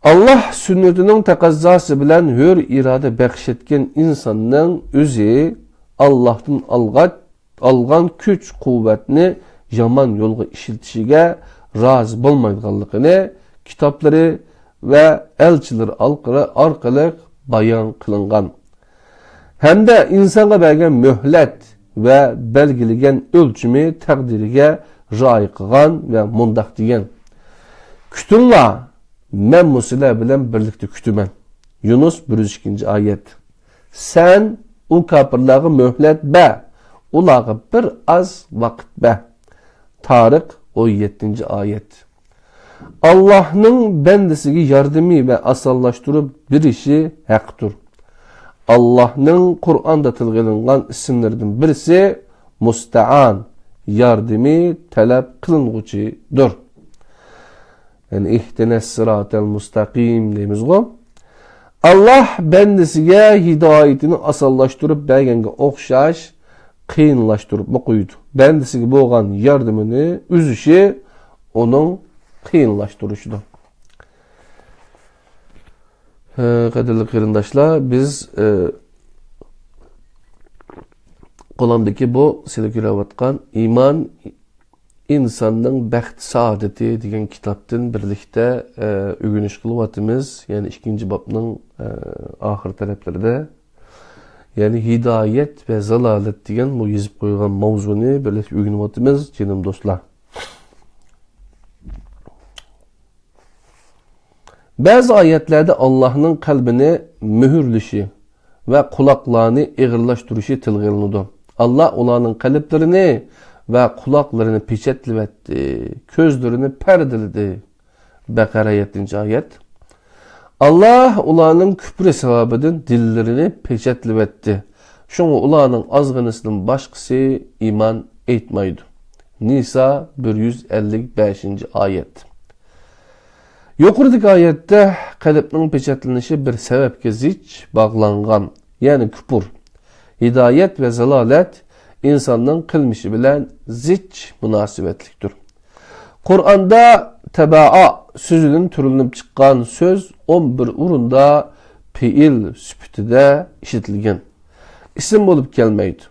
ئاللاھ سۈننىتىنىڭ تەقەززاسى بىلەن ھۆر ئىرادە بەخش ئەتكەن ئىنساننىڭ ئۆزى ئاللاھتىن ئالغان ئالغان كۈچ-قۇۋۋەتنى يامان يولغا ئىشلىتىشىگە رازى بولمايدىغانلىقىنى كىتابلىرى ۋە ئەلچىلىرى ئارقىلىق بايان قىلىنغان ھەمدە ئىنسانغا بەرگەن مۆھلەت ۋە بەلگىلىگەن ئۆلچىمى تەقدىرىگە رىئايە قىلغان ۋە مۇنداق دېگەن: كۈتۈڭلار، مەنمۇ سىلەر بىلەن بىرلىكتە كۈتىمەن. يۇنۇس بىر يۈز ئىككىنچى ئايەت. سەن ئۇ كاپىرلارغا مۆھلەت بەر، ئۇلارغا بىر ئاز ۋاقىت بەر. تارىق ئون يەتتىنچى ئايەت. ئاللاھنىڭ بەندىسىگە ياردىمى ۋە ئاسانلاشتۇرۇپ بېرىشى ھەقتۇر. ئاللاھنىڭ قۇرئاندا تىلغا ئېلىنغان ئىسىملىرىدىن بىرسى مۇستەئان، ياردىمى تەلەپ قىلىنغۇچىدۇر. يەنى ئىھدىنەس سىراتەل مۇستەقىم دەيمىزغۇ. ئاللاھ بەندىسىگە ھىدايىتىنى ئاسانلاشتۇرۇپ بەرگەنگە ئوخشاش قىيىنلاشتۇرۇپمۇ قويىدۇ. بەندىسىگە بولغان ياردىمىنى ئۈزۈشى ئۇنىڭ قىيىنلاشتۇرۇشىدۇر. ھە، قەدىرلىك قېرىنداشلار، بىز، ئە، قولۇمدىكى بۇ سىلى كۆرۈۋاتقان ئىمان ئىنساننىڭ بەخت سائادىتى دېگەن كىتابتىن بىرلىكتە، ئە، ئۆگىنىش قىلىۋاتىمىز. يەنى ئىككىنچى بابنىڭ، ئە، ئاخىر تەرەپلىرىدە. يەنى ھىدايەت ۋە زالالەت دېگەن بۇ يېزىپ قويغان ماۋزۇنى بىرلىكتە ئۆگىنىۋاتىمىز، جېنىم دوستلار. بەزى ئايەتلەردە ئاللاھنىڭ قەلبىنى مۆھۈرلىشى ۋە قۇلاقلارنى ئېغىرلاشتۇرۇشى تىلغا ئېلىنىدۇ. ئاللاھ ئۇلارنىڭ قەلبلىرىنى ۋە قۇلاقلىرىنى پېچەتلىۋەتتى، كۆزلىرىنى پەردىلىدى. بەقەرە، يەتتىنچى ئايەت. ئاللاھ ئۇلارنىڭ كۈپرى سەۋەبىدىن دىللىرىنى پېچەتلىۋەتتى. شۇڭا ئۇلارنىڭ ئازغىنىسىدىن باشقىسى ئىمان ئېيتمايدۇ. نىسا، بىر يۈز ئەللىك بەشىنچى ئايەت. يۇقىرىدىكى ئايەتتە قەلبنىڭ پېچەتلىنىشى بىر سەۋەبكە زىچ باغلانغان، يەنى كۇپۇر. ھىدايەت ۋە زالالەت ئىنساننىڭ قىلمىشى بىلەن زىچ مۇناسىۋەتلىكتۇر. قۇرئاندا تەبەئا سۆزىدىن تۈرلىنىپ چىققان سۆز ئون بىر ئورۇندا پېئىل سۈپىتىدە ئىشلىتىلگەن. ئىسىم بولۇپ كەلمەيدۇ.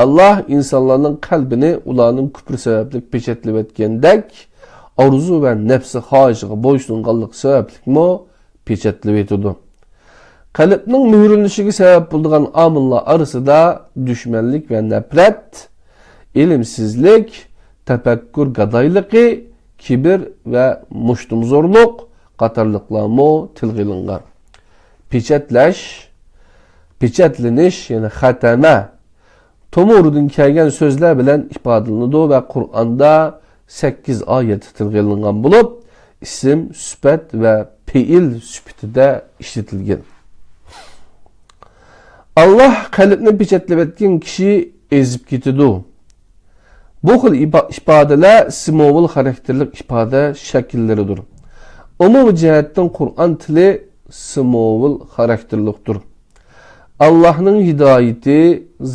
ئاللاھ ئىنسانلارنىڭ قەلبىنى ئۇلارنىڭ كۇپرى سەۋەبلىك پېچەتلىۋەتكەندەك، ئارزۇ ۋە نەپسى خاھىشىغا بويسۇنغانلىقى سەۋەبلىكمۇ پېچەتلىۋېتىدۇ. قەلبنىڭ مۆھۈرلىنىشىگە سەۋەب بولىدىغان ئامىللار ئارىسىدا دۈشمەنلىك ۋە نەپرەت، ئىلىمسىزلىك، تەپەككۇر گادايلىقى، كىبىر ۋە مۇشتۇمزورلۇق قاتارلىقلارمۇ تىلغا ئېلىنغان. پېچەتلەش، پېچەتلىنىش، يەنى خەتەمە، تومۇرىدىن كەلگەن سۆزلەر بىلەن ئىپادىلىنىدۇ ۋە قۇرئاندا سەككىز ئايەتتە تىلغا ئېلىنغان بولۇپ، ئىسىم، سۈپەت ۋە پېئىل سۈپىتىدە ئىشلىتىلگەن. ئاللاھ قەلبنى پېچەتلەۋەتكەن كىشى ئېزىپ كېتىدۇ. بۇ خىل ئىپا-، ئىپادىلەر سىمۋول خاراكتېرلىك ئىپادە شەكىللىرىدۇر. ئومۇمىي جەھەتتىن قۇرئان تىلى سىمۋول خاراكتېرلىقتۇر. ئاللاھنىڭ ھىدايىتى،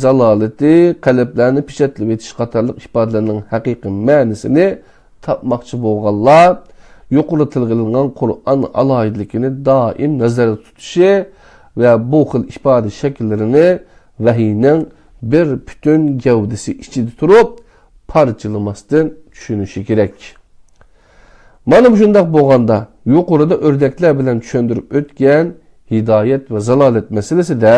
زالالىتى، قەلبلەرنى پېچەتلىۋېتىش قاتارلىق ئىپادىلەرنىڭ ھەقىقىي مەنىسىنى تاپماقچى بولغانلار يۇقىرىدا تىلغا ئېلىنغان قۇرئان ئالاھىدىلىكىنى دائىم نەزەردە تۇتۇشى ۋە بۇ خىل ئىپادە شەكىللىرىنى ۋەھىينىڭ بىر پۈتۈن گەۋدىسى ئىچىدە تۇرۇپ، پارچىلىماستىن چۈشىنىشى كېرەك. مانا مۇشۇنداق بولغاندا، يۇقىرىدا ئۆردەكلەر بىلەن چۈشەندۈرۈپ ئۆتكەن ھىدايەت ۋە زالالەت مەسىلىسىدە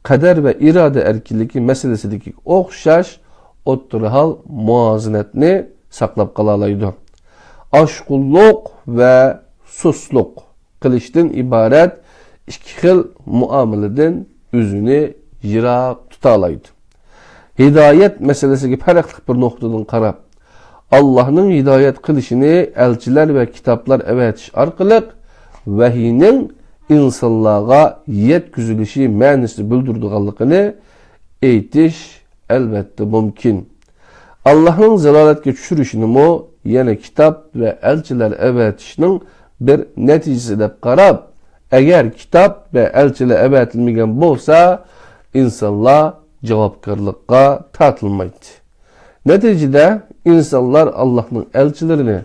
قەدەر ۋە ئىرادە ئەركىنلىكى مەسىلىسىدىكى ئوخشاش ئوتتۇرا ھال مۇۋازىنەتنى ساقلاپ قالالايدۇ. ئاشقۇنلۇق ۋە سۇسلۇق قىلىشتىن ئىبارەت ئىككى خىل مۇئامىلىدىن ئۆزىنى يىراق تۇتالايدۇ. ھىدايەت مەسىلىسىگە پەرقلىق بىر نۇقتىدىن قاراپ، ئاللاھنىڭ ھىدايەت قىلىشىنى ئەلچىلەر ۋە كىتابلار ئەۋەتىش ئارقىلىق ۋەھىينىڭ ئىنسانلارغا يەتكۈزۈلۈشى مەنىسىنى بىلدۈرىدىغانلىقىنى ئېيتىش ئەلۋەتتە مۇمكىن. ئاللاھنىڭ زالالەتكە چۈشۈرۈشىنىمۇ يەنە كىتاب ۋە ئەلچىلەر ئەۋەتىشنىڭ بىر نەتىجىسى دەپ قاراپ، ئەگەر كىتاب ۋە ئەلچىلەر ئەۋەتىلمىگەن بولسا، ئىنسانلار جاۋابكارلىققا تارتىلمايتتى. نەتىجىدە، ئىنسانلار ئاللاھنىڭ ئەلچىلىرىنى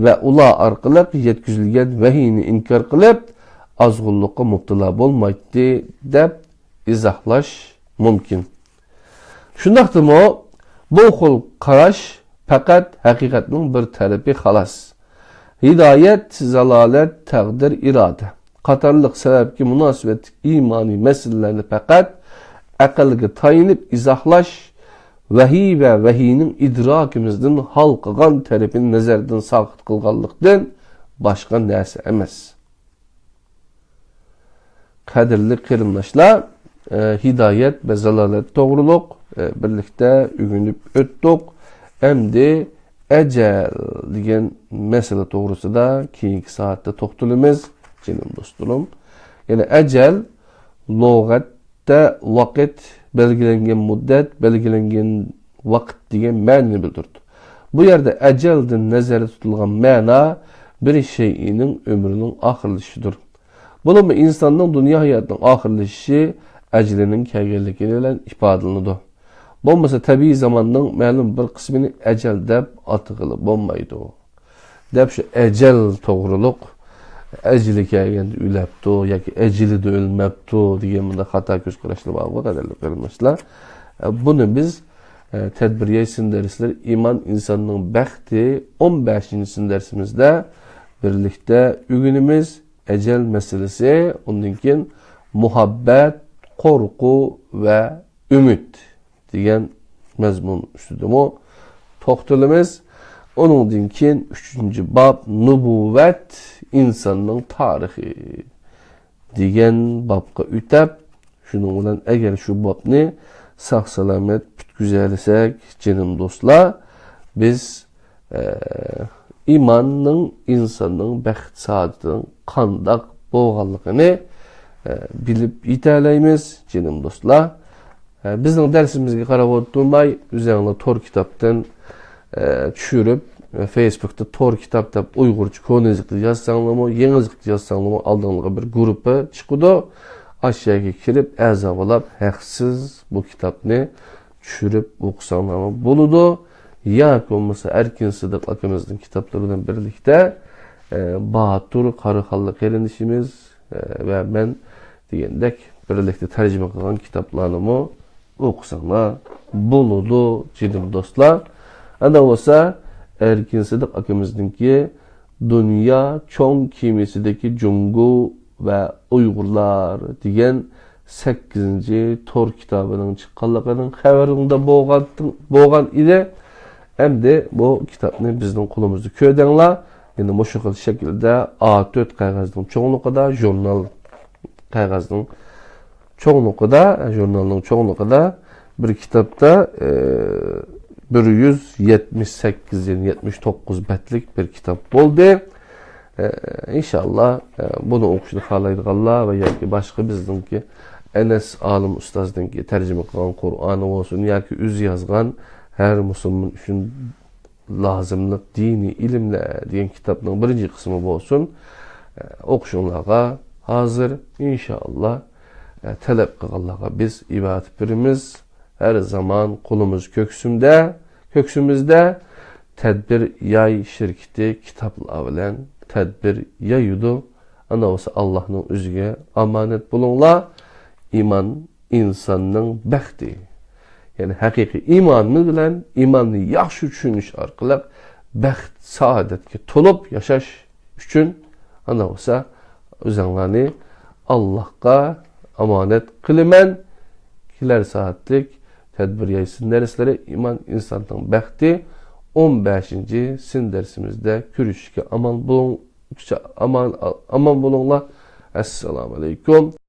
ۋە ئۇلار ئارقىلىق يەتكۈزۈلگەن ۋەھىينى ئىنكار قىلىپ، ئازغۇنلۇققا مۇپتىلا بولمايتتى، دەپ ئىزاھلاش مۇمكىن. شۇنداقتىمۇ، بۇ خىل قاراش پەقەت ھەقىقەتنىڭ بىر تەرىپى خالاس. ھىدايەت، زالالەت، تەقدىر، ئىرادە قاتارلىق سەۋەبكە مۇناسىۋەتلىك ئىمانىي مەسىلىلەرنى پەقەت ئەقىلگە تايىنىپ ئىزاھلاش، ۋەھىي ۋە ۋەھىينىڭ ئىدراكىمىزدىن ھالقىغان تەرىپىنى نەزەردىن ساقىت قىلغانلىقتىن باشقا نەرسە ئەمەس. قەدىرلىك قېرىنداشلار، ئە، ھىدايەت ۋە زالالەت توغرۇلۇق، ئە، بىرلىكتە ئۆگىنىپ ئۆتتۇق. ئەمدى ئەجەل دېگەن مەسىلە توغرىسىدا كېيىنكى سائەتتە توختىلىمىز، جېنىم دوستلىرىم. يەنى ئەجەل لۇغەتتە ۋاقىت، بەلگىلەنگەن مۇددەت، بەلگىلەنگەن ۋاقىت دېگەن مەنىنى بىلدۈرىدۇ. بۇ يەردە ئەجەلدىن نەزەردە تۇتۇلغان مەنا بىر شەيئىنىڭ ئۆمرىنىڭ ئاخىرلىشىشىدۇر. بولۇپمۇ ئىنساننىڭ دۇنيا ھاياتىنىڭ ئاخىرلىشىشى ئەجىلىنىڭ كەلگەنلىكى بىلەن ئىپادىلىنىدۇ. بولمىسا تەبىئىي زاماننىڭ مەلۇم بىر قىسمىنى ئەجەل دەپ ئاتىغىلى بولمايدۇ. دەپ شۇ ئەجەل توغرۇلۇق، ئەجىلى كەلگەندە ئۆلەپتۇ ياكى ئەجىلىدە ئۆلمەپتۇ دېگەن بۇنداق خاتا كۆز قاراشلار بارغۇ، قەدىرلىك قېرىنداشلار. بۇنى بىز، ئە، تەدبىر ياي سىن دەرسلىرى ئىمان ئىنساننىڭ بەختى ئون بەشىنچى سىن دەرسىمىزدە بىرلىكتە ئۆگىنىمىز. ئەجەل مەسىلىسى، ئۇندىن كېيىن مۇھەببەت، قورقۇ ۋە ئۈمىد دېگەن مەزمۇن ئۈستىدىمۇ توختىلىمىز. ئۇنىڭدىن كېيىن ئۈچىنچى باب، نۇبۇۋۋەت، ئىنساننىڭ تارىخى دېگەن بابقا ئۆتەپ، شۇنىڭ بىلەن ئەگەر شۇ بابنى ساق-سالامەت پۈتكۈزەلىسەك، جېنىم دوستلار، بىز ئە، ئىماننىڭ ئىنساننىڭ بەخت-سائادىتىنىڭ قانداق بولغانلىقىنى، ئە، بىلىپ يېتەلەيمىز، جېنىم دوستلار. ئە، بىزنىڭ دەرسىمىزگە قاراپ ئولتۇرماي، ئۆزەڭلار تور كىتابتىن، ئە، چۈشۈرۈپ، ئە، فېيسبۇكتا تور كىتاب دەپ ئۇيغۇرچە كونا يېزىقتا يازساڭلارمۇ، يېڭى يېزىقتا يازساڭلارمۇ، ئالدىڭلارغا بىر گۇرۇپپا چىقىدۇ. ئاشۇ يەرگە كىرىپ، ئەزا بولاپ، ھەقسىز بۇ كىتابنى چۈشۈرۈپ ئوقۇساڭلارمۇ بولىدۇ. ياكى بولمىسا ئەركىن سىدىق ئاكىمىزنىڭ كىتابلىرى بىلەن بىرلىكتە، ئە، باتۇر قاراخانلىق قېرىندىشىمىز، ئە، ۋە مەن دېگەندەك بىرلىكتە تەرجىمە قىلغان كىتابلارنىمۇ ئوقۇساڭلار بولىدۇ، جېنىم دوستلار. ئانداق بولسا ئەركىن سىدىق ئاكىمىزنىڭكى دۇنيا چوڭ كېمىسىدىكى جۇڭگو ۋە ئۇيغۇرلار دېگەن سەككىزىنچى تور كىتابىنىڭ چىققانلىقىنىڭ خەۋىرىڭدە بولغان، بولغان ئىدى. ئەمدى بۇ كىتابنى بىزنىڭ قولىمىزدا كۆردۈڭلار. يەنە مۇشۇ خىل شەكىلدە ئا تۆت قەغەزنىڭ چوڭلۇقىدا، ژۇرنال قەغەزنىڭ چوڭلۇقىدا، ژۇرنالنىڭ چوڭلۇقىدا بىر كىتابتا، ئە، بىر يۈز يەتمىش سەككىز، يەتمىش توققۇز بەتلىك بىر كىتاب بولدى. ئە، ئىنشاللا، ئە، بۇنى ئوقۇشنى خالايدىغانلار ۋە ياكى باشقا بىزنىڭكى ئەنەس ئالىم ئۇستازنىڭكى تەرجىمە قىلغان قۇرئانى بولسۇن ياكى ئۆزى يازغان ھەر مۇسۇلمان ئۈچۈن لازىملىق دىنىي ئىلىملەر دېگەن كىتابنىڭ بىرىنچى قىسمى بولسۇن، ئە، ئوقۇشۇڭلارغا ھازىر، ئىنشائاللا، ئە، تەلەپ قىلغانلارغا بىز ئىبادەت بېرىمىز. ھەر زامان قولىمىز كۆكسۈمدە، كۆكسىمىزدە تەدبىر ياي شىركىتى كىتابلار بىلەن تەدبىر يايىدۇ. ئانا بولسا ئاللاھنىڭ ئۆزىگە ئامانەت بولۇڭلار. ئىمان ئىنساننىڭ بەختى. يەنى ھەقىقىي ئىمانى بىلەن ئىماننى ياخشى چۈشىنىش ئارقىلىق بەخت، سائادەتكە تولۇپ ياشاش ئۈچۈن، ئانا بولسا ئۆزەڭلارنى ئاللاھقا ئامانەت قىلىمەن. كېلەر سائەتلىك تەدبىر ياي سىن دەرسلىرى ئىمان ئىنساننىڭ بەختى ئون بەشىنچى سىن دەرسىمىزدە كۆرۈشۈشكە ئامان بولۇڭ، ئامان، ئامان بولۇڭلار. ئەسسالامۇ ئەلەيكۇم.